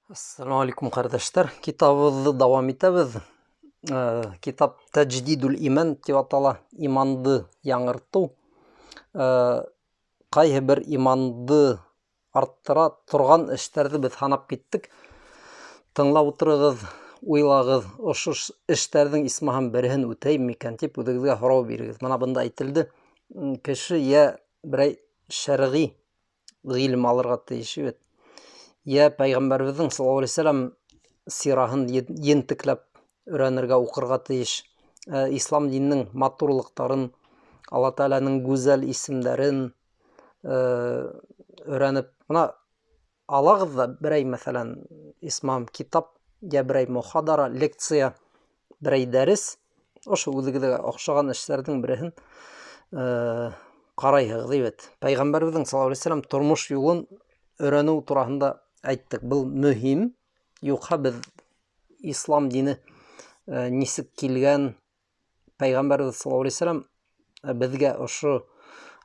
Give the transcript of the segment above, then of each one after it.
Ассаламу алейкум, ҡәрҙәштәр. Китабыбыҙҙы дауам итәбеҙ. Китап Тәҗдидул иман тип атала, иманды яңыртыу. Ҡайһы бер иманды арттыра торған эштәрҙе беҙ һанап киттек. Тыңлап ултырығыҙ, уйлағыҙ, ошо эштәрҙең исмаһам береһен үтәйем микән тип үҙегеҙгә һорау бирегеҙ. Мына бында әйтелде, кеше йә берәй шәрғи ғилем алырға тейеш бит. Йә пәйғәмбәребеҙҙең саллаллаһу алейһи вәсәләм сираһын ентекләп өйрәнергә, уҡырға тейеш. Ислам диненең матурлыҡтарын, Алла Тәғәләнең гүзәл исемдәрен өйрәнеп, мына алағыҙ ҙа берәй, мәҫәлән, исмам китап, йә берәй мохадара, лекция, берәй дәрес, ошо үҙегеҙгә оҡшаған эштәрҙең береһен ҡарайһығыҙ бит. Пәйғәмбәребеҙҙең саллаллаһу алейһи вәсәләм тормош юлын өйрәнеү тураһында әйттек. Был мөһим, юҡһа беҙ ислам дине нисек килгән, пәйғәмбәребеҙ саллаллаһу алейһи вәсәләм беҙгә ошо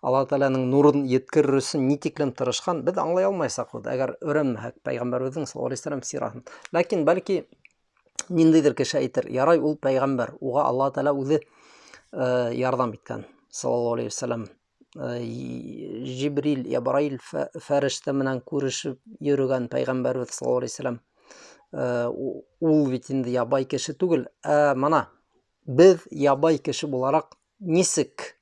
Алла Тәғәләнең нурын еткерер өсөн ни тиклем тырышҡан, беҙ аңлай алмайсаҡбыҙ, әгәр өйрәнмәһәк пәйғәмбәребеҙҙең саллаллаһу алейһи вәсәләм сираһын. Ләкин бәлки ниндәйҙер кеше әйтер, ярай ул пәйғәмбәр, уға Алла Тәғәлә үҙе ярҙам иткән саллаллаһу алейһи вәсәләм. Жибрил, Ябраил фәрештә менән күрешеп йөрөгән пәйғәмбәребеҙ саллаллаһу алейһи вәсәләм. Ул бит инде ябай кеше түгел. Ә мына беҙ ябай кеше булараҡ нисек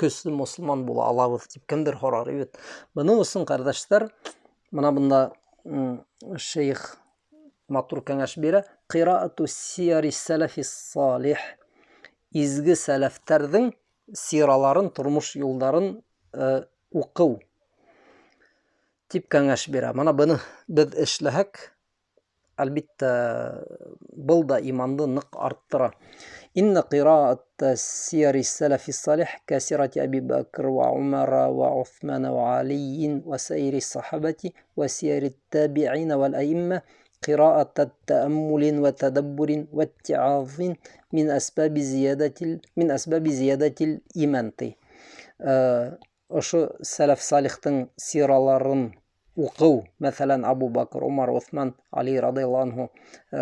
көслө мосолман була алабыҙ тип кемдер һорар бит. Бының өсөн, ҡәрҙәштәр, мына бында шейх матур кәңәш бирә. Ҡираату сияри сәләфи салих. Изге сәләфтәрҙең сираларын, тормош юлдарын уҡыу тип кәңәш бирә. Мына быны беҙ эшләһәк, әлбиттә, был да иманды ныҡ арттыра. Инна ҡираатта сияри сәләфи салих кәсирати Әби Бәкр ва Умара ва Уҫмана ва Алийин ва саири сахабати ва сияри табиина вал аимма ҡираата тәәммулин ва тәдәббурин ва иттиазин мин әсбаби зиядатил, мин әсбаби зиядатил иман ти. Ошо сәләф салихтың сираларын уҡыу, мәҫәлән, Абу Бакр, Умар, Уҫман, Али радиаллаһу анһу,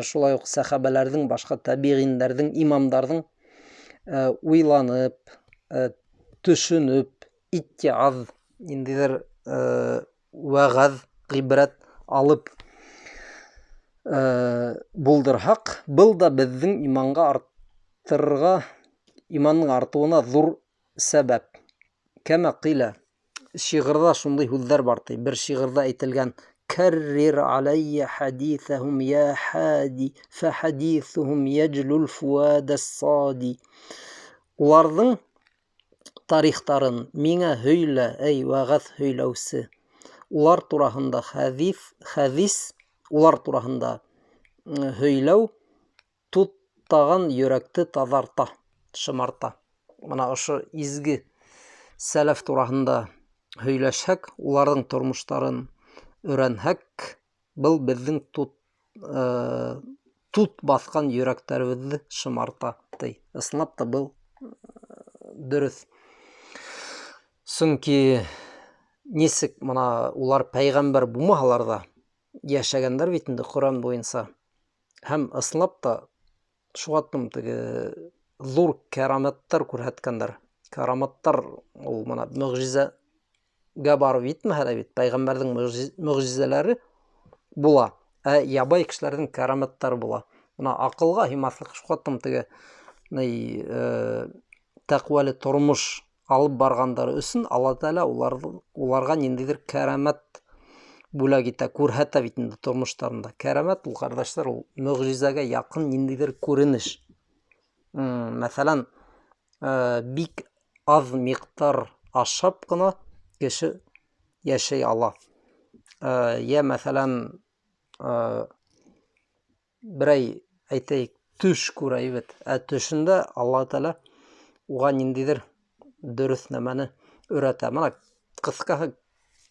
шулай уҡ сәхәбәләрҙең, башҡа табиғиндәрҙең, имамдарҙың, уйланып, төшөнөп, иттиаз, ниндәйҙер, вәғәҙ, ғибрәт алып, булдырһаҡ, был да беҙҙең иманға арттырырға, иманның артыуына ҙур сәбәп. Кәмә ҡилә, шиғырҙа шундай һүҙҙәр бар ти. Бер шиғырҙа әйтелгән: Кәррир алайя хадиҫәһум я хади, фә хадиҫуһум яджлул фуада сади. Уларҙың тарихтарын миңә һөйлә, эй вәғәҙ һөйләүсе. Улар тураһында хәдиҫ, хәдис, улар тураһында һөйләү туттаған йөрәкте таҙарта, шымарта. Мына ошо изге сәләф тураһында һөйләшһәк, уларҙың тормоштарын өйрәнһәк, был беҙҙең тут баҫҡан йөрәктәребеҙҙе шымарта, ти. Ысынлап та был дөрөҫ. Сөнки нисек мына улар пәйғәмбәр булмаһалар ҙа йәшәгәндәр бит инде Ҡөрьән буйынса. Һәм ысынлап та шуға тым теге ҙур кәрамәттәр күрһәткәндәр. Кәрамәттәр ул мына мөғжизәгә барып етмәһә лә бит, пәйғәмбәрҙең мөғжизәләре була, ә ябай кешеләрҙең кәрамәттәре була. Мына аҡылға һыймаҫлыҡ шуға тым теге тәҡүәле тормош алып барғандары өсөн Алла Тәғәлә уларға ниндәйҙер кәрамәт бүләк итә, күрһәтә бит инде тормоштарында. Кәрамәт ул, ҡәрҙәштәр, ул мөғжизәгә яҡын ниндәйҙер күренеш. Мәҫәлән, бик аҙ миҡдар ашап ҡына кеше йәшәй ала. Йә, мәҫәлән, берәй, әйтәйек, төш күрә бит. Ә төшөндә Алла Тәғәлә уға ниндәйҙер дөрөҫ нәмәне өйрәтә. Мына ҡыҫҡаһы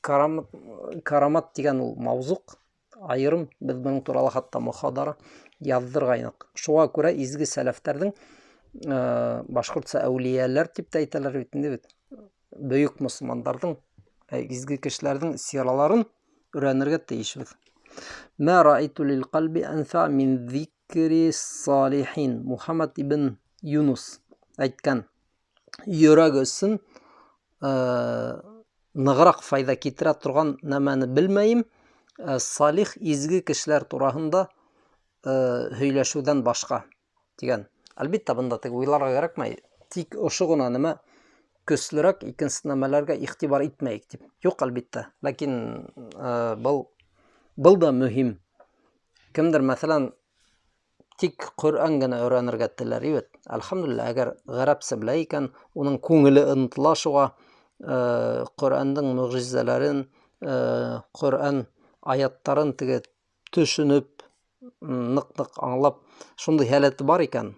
карамат тигән ул мавзуҡ айырым, беҙ бының турала хатта мохадара яҙҙырғайныҡ. Шуға күрә изге сәләфтәрҙең, башҡортса әүлиәләр тип тә әйтәләр бит инде бит. Бөйөк мосолмандарҙың, изге кешеләрҙең сираларын өйрәнергә тейешбеҙ. Мә раайту лил ҡәлби әнфә мин зикри салихин. Мухаммад ибн Юнус әйткән. Йөрәк өсөн нығыраҡ файҙа китерә торған нәмәне белмәйем. Салих изге кешеләр тураһында һөйләшеүҙән башҡа тигән. Әлбиттә, бында теге уйларға кәрәкмәй. Тик ошо ғына нәмә көслөрәк, икенсе нәмәләргә иғтибар итмәйек тип. Юҡ, әлбиттә. Ләкин был да мөһим. Кемдер, мәҫәлән, тик Ҡөрьән генә өйрәнергә теләр бит. Әлхәмдүлилләһ, әгәр ғәрәпсә белә икән, уның күңеле ынтыла шуға, Ҡөрьәндең мөғжизәләрен, Ҡөрьән аяттарын теге төшөнөп, ныҡ-ныҡ аңлап, шундай һәләте бар икән,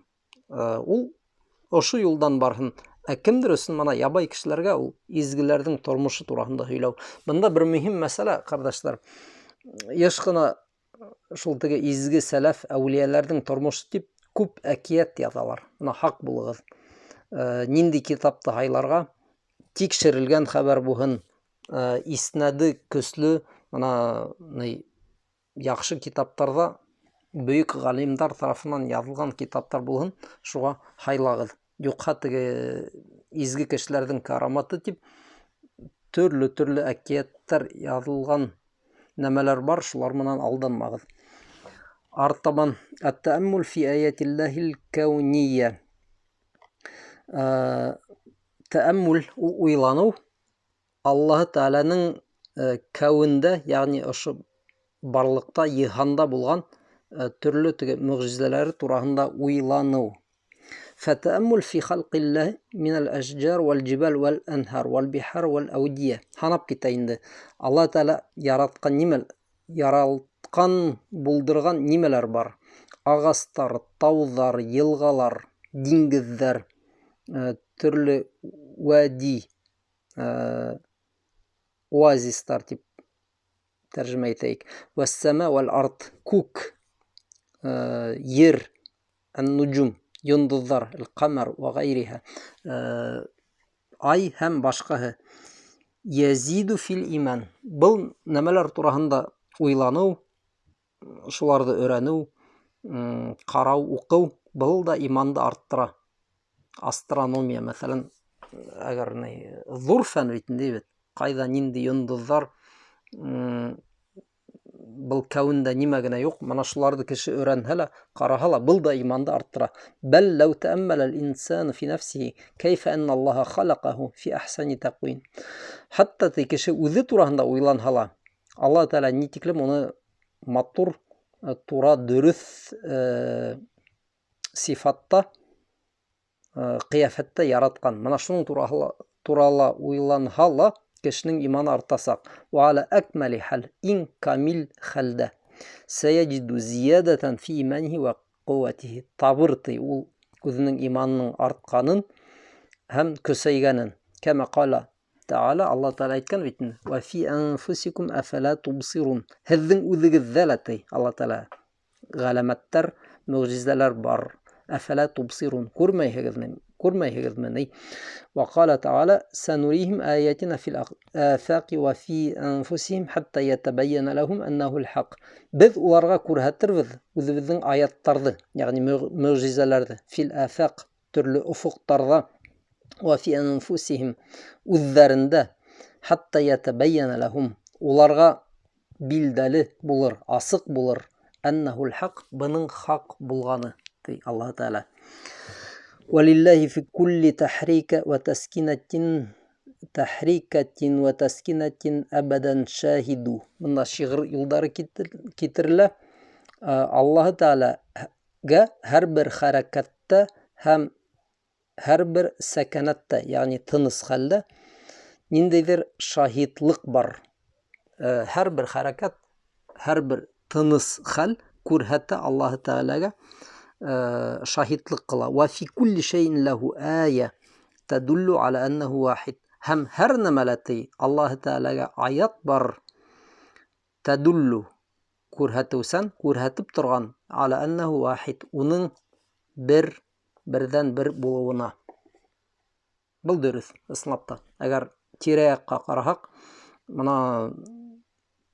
ул ошо юлдан барһын. Ә кемдер өсөн мына ябай кешеләргә ул изгеләрҙең тормошо тураһында һөйләү. Бында бер мөһим мәсьәлә, ҡәрҙәштәр. Йыш ҡына шул теге изге сәләф әүлиәләрҙең тормошо тип күп әкиәт яҙалар. Бына һаҡ булығыҙ. Ниндәй китапты һайларға? Тикшерелгән хәбәр булһын, иснәде көслө, мына яҡшы китаптарҙа бөйөк ғалимдар тарафынан яҙылған китаптар булһын, шуға һайлағыҙ. Юҡһа теге изге кешеләрҙең караматы тип төрлө-төрлө әкиәттәр яҙылған нәмәләр бар, шулар менән алданмағыҙ. Артабан ат-тәәммул фи аятиллаһил каунийя. Тәәммул ул уйланыу, Аллаһы Тәғәләнең кәүендә, ягъни ошо барлыҡта, йыһанда булған төрлө теге мөғжизәләре тураһында уйланыу. Фәтәәммул фи халҡиллаһи минәл әшҗар вәл җибал вәл әнһар вәл бихар вәл әүдия. Һанап китә инде. Аллаһ Тәғәлә яратҡан нимә, яралтҡан, булдырған нимәләр бар? Ағастар, тауҙар, йылғалар, диңгеҙҙәр, төрлө вәди, оазистар тип тәржемә итәйек. Вәс-сәмә вәл ард, күк, ер, ан-нуҗум, йондоҙҙар, аль-ҡамар ва ғайриһа, ай һәм башҡаһы. Язиду фил иман. Был нәмәләр тураһында уйланыу, шуларҙы өйрәнеү, ҡарау, уҡыу, был да иманды арттыра. Астрономия, мәҫәлән, әгәр ни, ҙур фән бит инде бит. Ҡайҙа ниндәй йондоҙҙар, был кәүендә нимә генә юҡ, мына шуларҙы кеше өйрәнһә лә, ҡараһа ла, был да иманды арттыра. Бәл ләү тәәммәләл инсану фи нәфсиһи кәйфә әннә Аллаһа халаҡаһу фи әхсәни тәҡвим. Хатта ти кеше үҙе тураһында уйланһа ла, Аллаһ Тәғәлә ни тиклем уны матур, тура, дөрөҫ сифатта, ҡиәфәттә яратҡан. Мына шуның турала уйланһа ла, кешенең иманы артасаҡ. Ва аля әкмәли хәл, иң камил хәлдә. Сәйәҗиду зиядәтән фи иманихи ва ҡеүәтихи. Табыр ти ул үҙенең иманының артҡанын һәм көсәйгәнен. Кәмә ҡала Тәғәлә, Аллаһ Тәғәлә әйткән бит инде, ва фи анфусикум афала тубсирун. Һеҙҙең үҙегеҙҙә лә ти Аллаһ Тәғәлә ғәләмәттәр, мөғжизәләр бар. Афала тубсирун. Күрмәйһегеҙме? Күрмәйһегеҙме ни? Ва ҡала Тәғәлә, сәнурихим аятина фил афақи ва фи анфусихим хатта ятабайяна лахум аннахул хақ. Беҙ уларға күрһәтербеҙ үҙебеҙҙең аяттарҙы, ягъни мөғжизәләрҙе, фил афақ, төрлө офоҡтарҙа, ва фи анфусихим, үҙҙәрендә, хатта ятабайяна лахум, уларға билдәле булыр, асыҡ булыр, аннахул хақ, бының хаҡ булғаны, ти Аллаһ Тәғәлә. Валиллаһи фи кулли тахрика ва таскинатин, тахрикатин ва таскинатин абадан шахиду. Бында шиғыр юлдары китерелә. Аллаһ Тәғәләгә һәр бер хәрәкәттә һәм һәр бер сәкәнәттә, ягъни тыныс хәлдә ниндәйҙер шаһитлыҡ бар. Һәр бер хәрәкәт, һәр бер тыныс хәл күрһәтә Аллаһ Тәғәләгә шаһитлыҡ ҡыла. Ва фи кулли шәйин ләһу ая тәдуллу аля аннаһу вахид. Һәм һәр нәмәлә ти Аллаһ Тәғәләгә аят бар, тәдуллу күрһәтеүсән, күрһәтеп торған, аля аннаһу вахид, уның берҙән бер булыуына. Был дөрөҫ, ысынлап та. Әгәр тирә-яҡҡа ҡараһаҡ, мына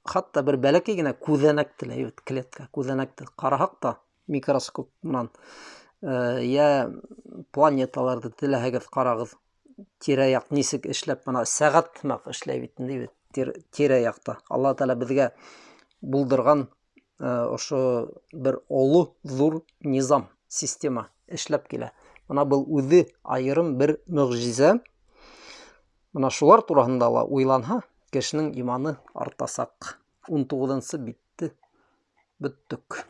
Хатта бер бәләкәй генә күҙәнәкте лә, бит, клетка, күҙәнәкте ҡараһаҡ та микроскоп менән, йә планеталарҙы теләһәгеҙ ҡарағыҙ, тирә-яҡ нисек эшләп, бына сәғәт һымаҡ эшләй бит инде бит тирә-яҡта. Алла Тәғәлә беҙгә булдырған ошо бер оло ҙур низам, система эшләп килә. Бына был үҙе айырым бер мөғжизә. Бына шулар тураһында ла уйланһа, кешенең иманы артасаҡ. 19-нсы битте бөттөк.